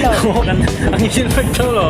lo. A ngil vek tho lo.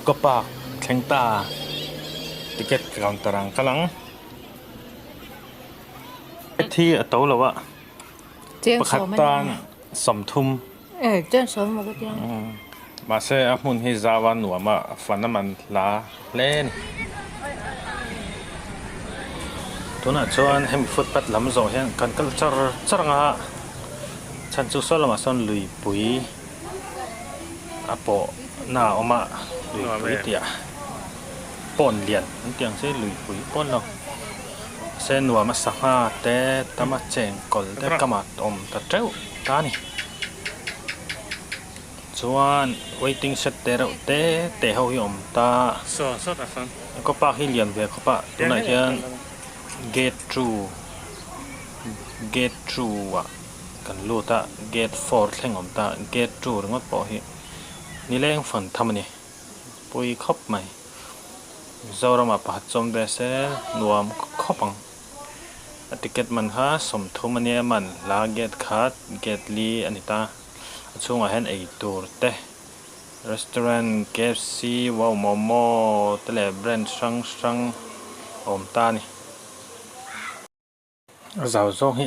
Eco Park thleng ta ticket counter ang kal ang thi a to lo a pakhat tan sawmthum mahse a hmun hi zau a nuam a fan a man hla hle a ni tunah chuan hemi footpath lam zawh hian kan kal char char ang a chhan chu saw lamah sawn luipui a pawh na a awm a luipui tih ah pawn lian an tih ang che luipui pawn lo se nuam a sangha te tama chengkawl te kamah awm ta teuh ta a ni chuan waiting shed te reuh te te ho hi awm ta eco park hi lian ve khawp a tunah hian gate two gate two ah. Kan lut a, gate four thleng awm ta, gate two ringawt pawh hi nileng fan tham a ni, pui khawp mai. Mizoramah pakhat chawm ve se nuam khawp ang. A ticket man kha 30 a nia man hla gate khat gate li a ni ta. A chhungah hian ei tur te restaurant KFC wow momo te leh brand hrang hrang a awm ta a ni. A zau zawng hi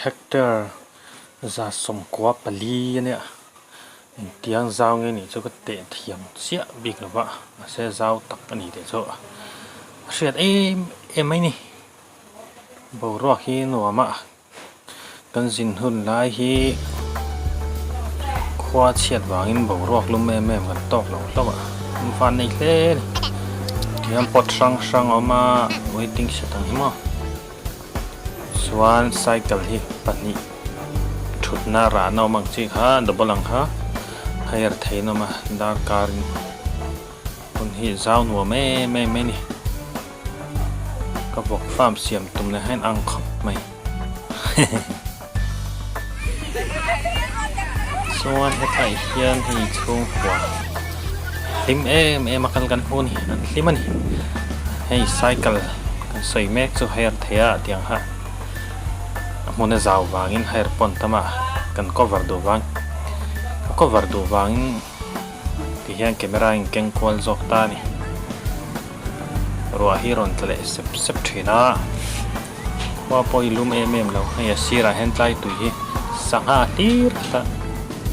hectare 14 a nia engtiang zau nge nih chu ka teh thiam chiah bik lo va mahse zau tak a ni tih chu a hriat em em mai ni boruak hi nuam a kan zin hun lai hi khua chhiat vangin boruak lum em em kan tawk lo hlauh a an van nei hle a ni tihian pot hrang hrang a awm a waiting shed ang hi maw. Chuan cycle hi pahnih thutna rahna awm ang chi kha double ang kha hire theihin a awm a darkar in hun hi zau nuam em em mai a ni ka vawk farm siam tum leh hian ang khawp mai hehe chuan hetlai hian hei chhungkua hlim em em a kal kan hmu a ni an hlim a ni hei cycle kan sawi mek chu hire thei a tiang kha a hmun a zau vangin hire pawn tam a kan cover duh vang ka cover duh vangin ti hian camera in keng kual zawk ta a ni ruah hi rawn tla leh sep sep thin a. Khua pawh i lum em em lo, hei a sirah hian tlai tui hi sangha hlir khat a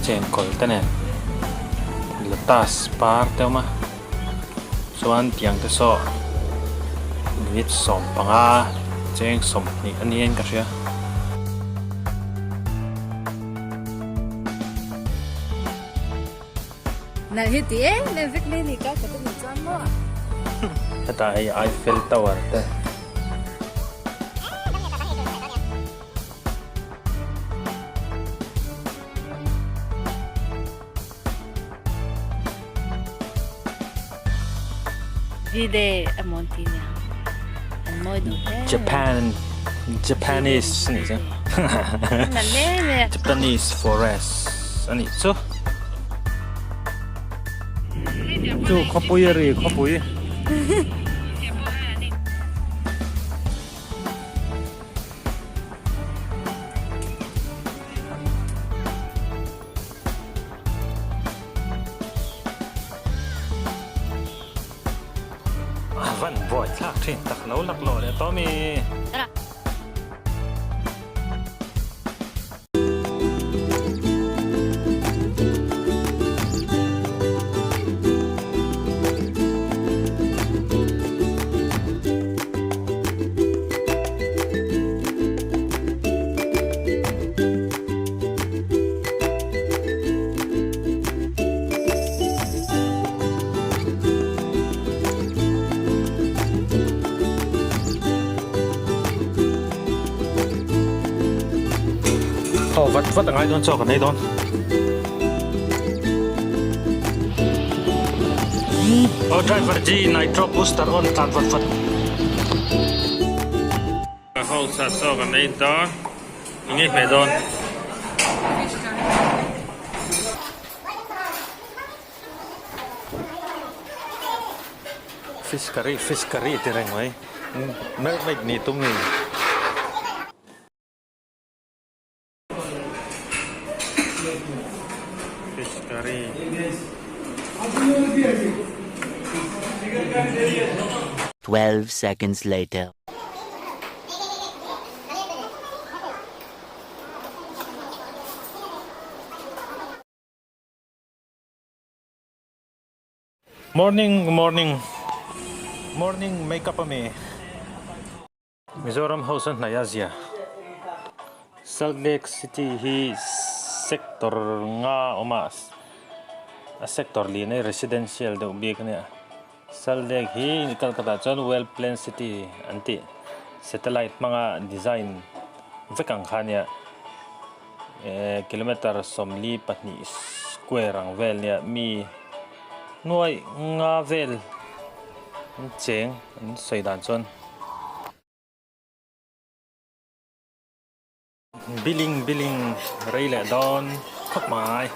chenkawl te nen lotus par te awm a chuan tiang te saw minute 15 cheng 20 a ni in ka hria. Nalh hi ti em em vek mai ni ka ka ti chuan maw. Hetah hei Eiffel Tower te. V-Day a mawn ti nia. An mawi duh hle. Japan Japanese nih chu. Nalh em em. Japanese forest a nih chu. Chu khawpui a ri khawpui. A van buai thlak thin tak lo laklawh leh tawh mi. Aw vat vat a ngai dawn chaw kan ei dawn. Aw driver ji nitro booster on tlan vat vat. Ka hausa chaw kan ei dawn. Eng nge hmeh dawn? Fish curry fish curry ti reng mai. Mermaid nih tum nge. Fish curry. 12 seconds later. Morning morning morning makeup ami Mizoram house a hnaih a zia Salt Lake City hi sector nga awm a a sector lian hi residential deuh bik a nia Salt Lake hi Calcutta chuan well planned city an tih satellite hmanga design vek ang kha a nia. Eh kilometer 42 square ang vel nia mi nuai nga vel an cheng an sawi dan chuan billing billing rei leh dawn khawp mai.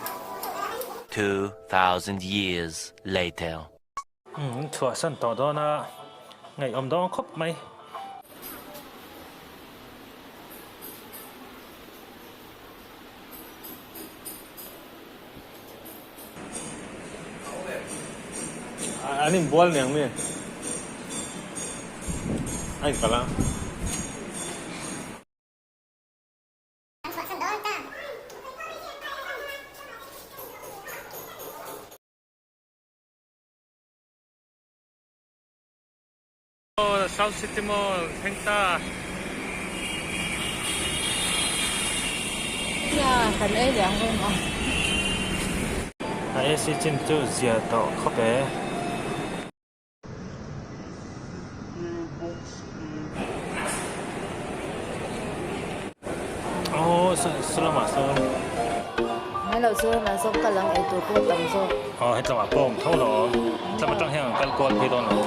2000 years later. Umm chhuahsan tawh dawn a ngaihawm dawn khawp mai. An inbual niang mi a inkalh a. South City Mall thleng ta. Nia kan ei leh ang reng a. A AC chin chu zia tawh khawp e. Aw saw lamah sawn. Mai loh chu ramah sawn kal ang ei tur pawh tam zawk. Aw hetlamah pawh awm tho lo hetlam atang hian an kal kual phei dawn lo.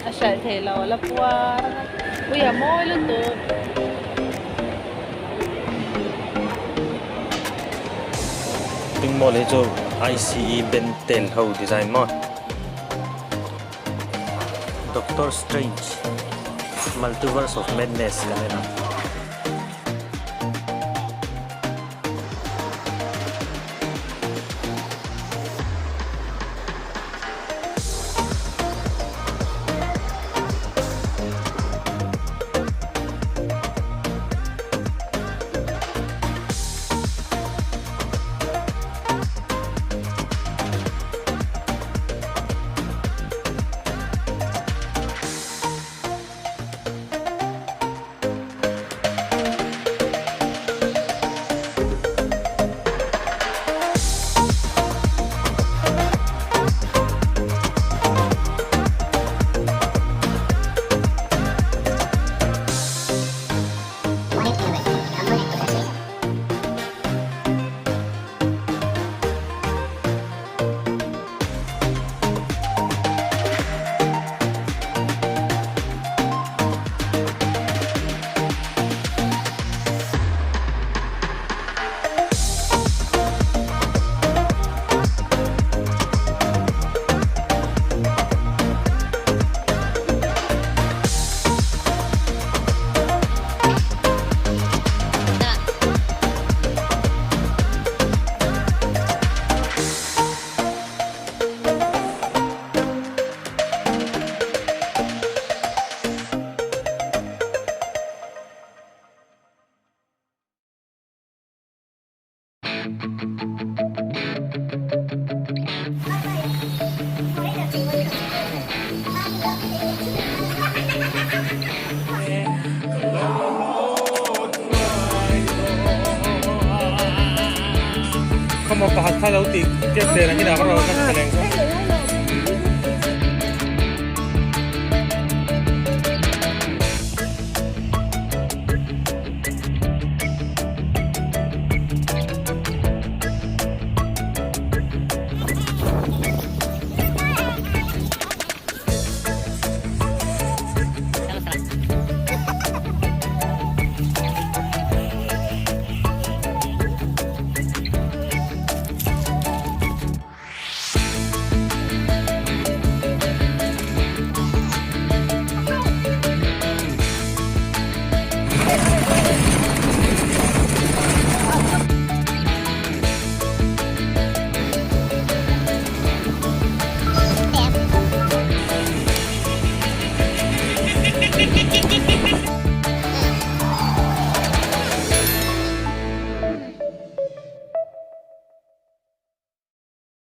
A hralh theih lo a la puar ui a mawi lutuk. Pink mall hi chu ICE Bentel ho design maw. Doctor Strange Multiverse of Madness kan en a. Emaw pakhat kha lo tih tep teh reng in a ka rawn ka leng kha.